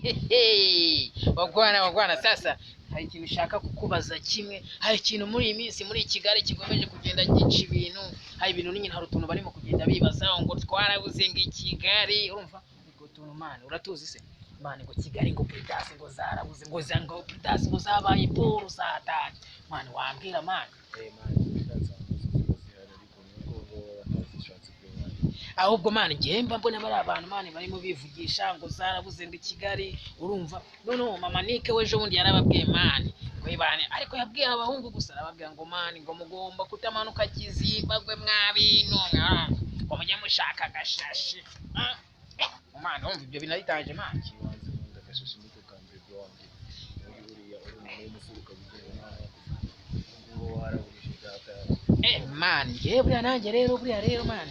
Hehe, wagwan wagwan. Sasa hari ikintu ushaka kukubaza kimwe. Hari ikintu muri iyi minsi muri Kigali kigomeje kugenda gica ibintu. Hari ibintu nyine, hari utuntu barimo kugenda bibaza ngo twarabuze ngo i Kigali. Urumva utwo tuntu, man? Uratuzi se, man? Ngo Kigali, ngo prudence ngo zarabuze, ngo za ngo prudence ngo zabaye paul satani. Man, wambwira, man? Eh man, prudence ahantu hose ziba zihari, ariko nuko baba batazishatse pe, man. Ahubwo, man, njyewe mba mbona bari abantu, man, barimo bivugisha ngo zarabuze ngo i Kigali. Urumva noneho mama Nike we ejo bundi yarababwiye, man, ngo ibane, ariko yabwiye abahungu gusa. Arababwira ngo, man, ngo mugomba kutamanuka Kizimbabwe mwa bintu, ngo mujye mushaka agashashi. Ah, eh, man, wumva ibyo bintu aritangaje, man. Ikibanza ubundi agashashi niko ka mbere, bro wanjye. Muri buriya uri umuntu w'umusore ukabigera naho ubu ngubu waraburije data. Eh man, njyewe buriya nanjye rero, buriya rero, man,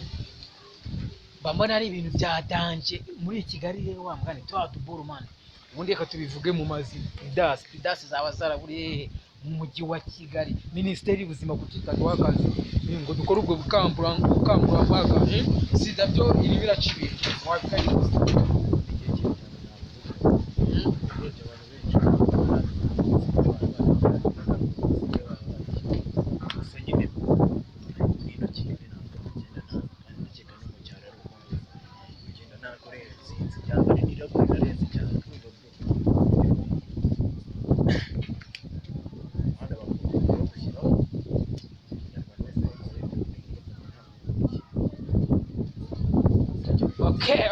mba mbona ari ibintu bya danger muri Kigali rero. Wa mugani tuba tuburu, man, ubundi reka tubivuge mu mazina. Prudence, prudence zaba zaraburiye hehe mu mujyi wa Kigali? Minisiteri y'Ubuzima kuki itaduha akazi ngo dukore ubwo bukangurambaga? Sida byo irimo iraca ibintu, wabikayibuza. Igihe kintu cyane navuze, urebye abantu benshi gusa nyine muri ino Kigali ntabwo bigenda nabi, kandi ndakeka no mu cyaro ari uko nguko bigenda. Ntabwo rero sinzi cyangwa ari nirabura irarenze cyane, kumva bro, umuhanda bakunda gushyiraho Umunyarwanda wese.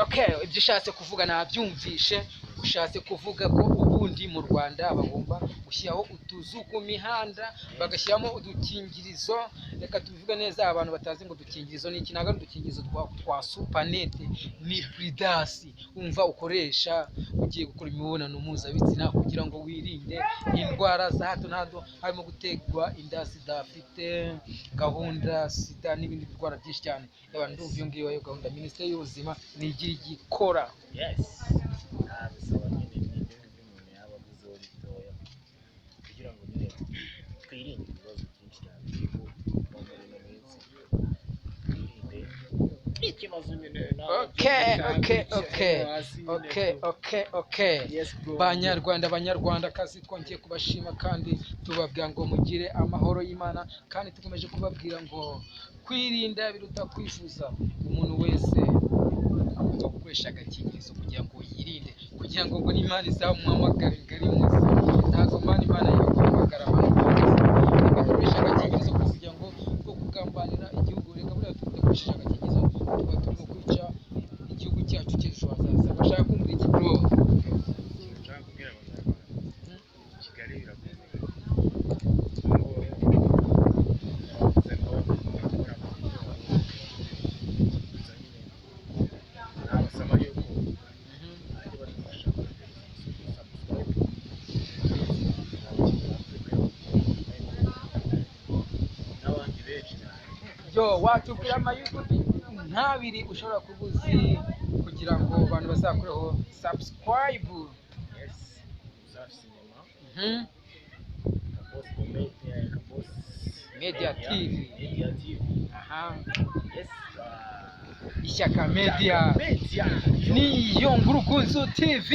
Okay, ibyo ushatse kuvuga nabyumvishe. Ushatse kuvuga ko ubundi mu Rwanda bagomba gushyiraho utuzu ku mihanda, bagashyiramo udukingirizo. Reka tubivuge neza, abantu batazi ngo udukingirizo ni iki. Ntabwo ari udukingirizo twa supanete, ni prudence wumva ukoresha ugiye gukora imibonano mpuzabitsina kugira ngo wirinde indwara za hato na hato, harimo gutegwa inda zidafite gahunda, sida n'ibindi birwara byinshi cyane. Abantu, ndumva iyo ngiyo yo gahunda Minisiteri y'Ubuzima nigira igikora. Yes, nabisaba nyine, ni ibyo ngibyo umuntu yaba avuzeho bitoya kugira ngo nyine twirinde ibibazo byinshi cyane biri kuba muri ino minsi, twirinde ikibazo nyine. Okay. Yes, bro. Banyarwanda, banyarwandakazi, twongeye kubashima kandi tubabwira ngo mugire amahoro y'Imana, kandi dukomeje kubabwira ngo kwirinda biruta kwifuza. Umuntu wese agomba gukoresha agakingirizo kugira ngo yirinde, kugira ngo n'Imana izamuhamagare ngo ari muzima. Ntabwo, man, Imana yaguhamagara abantu. Reka dukoreshe agakingirizo kugira ngo ko kugambanira igihugu. Reka buriya tudakoresheje agakingirizo tuba turimo kwica igihugu cyacu cy'ejo hazaza. Bashaka kumva iki, bro? Ikintu nshaka kubwira Abanyarwanda, Kigali birakomeye. Bavuze ngo bakora gusa nyine nabasaba yuko bajya badufasha subscribe Africa n'abandi benshi cyane. Yo, watubwira ama YouTube nk'abiri ushobora kuba uzi kugira ngo abantu bazakoreho subscribe? Yes, Safi Cinema, Kabos Media, Kabos Media TV. Media TV. Aha. Yes. Ishyaka Media. Media. Niyo Ngurukunzu TV.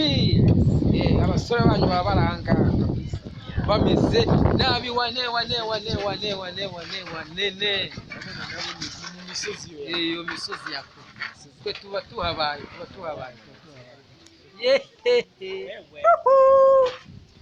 Eh, abasore banyu baba baranga kabisa, bameze nabi. Wane wane wane wane wane wane wanene. Nabo ni mu misozi yo. Iyo misozi ya kure, twe tuba tuhabaye, tuba tuhabaye, tuba tuhabaye. Yehehe. Wewe. Woohoo!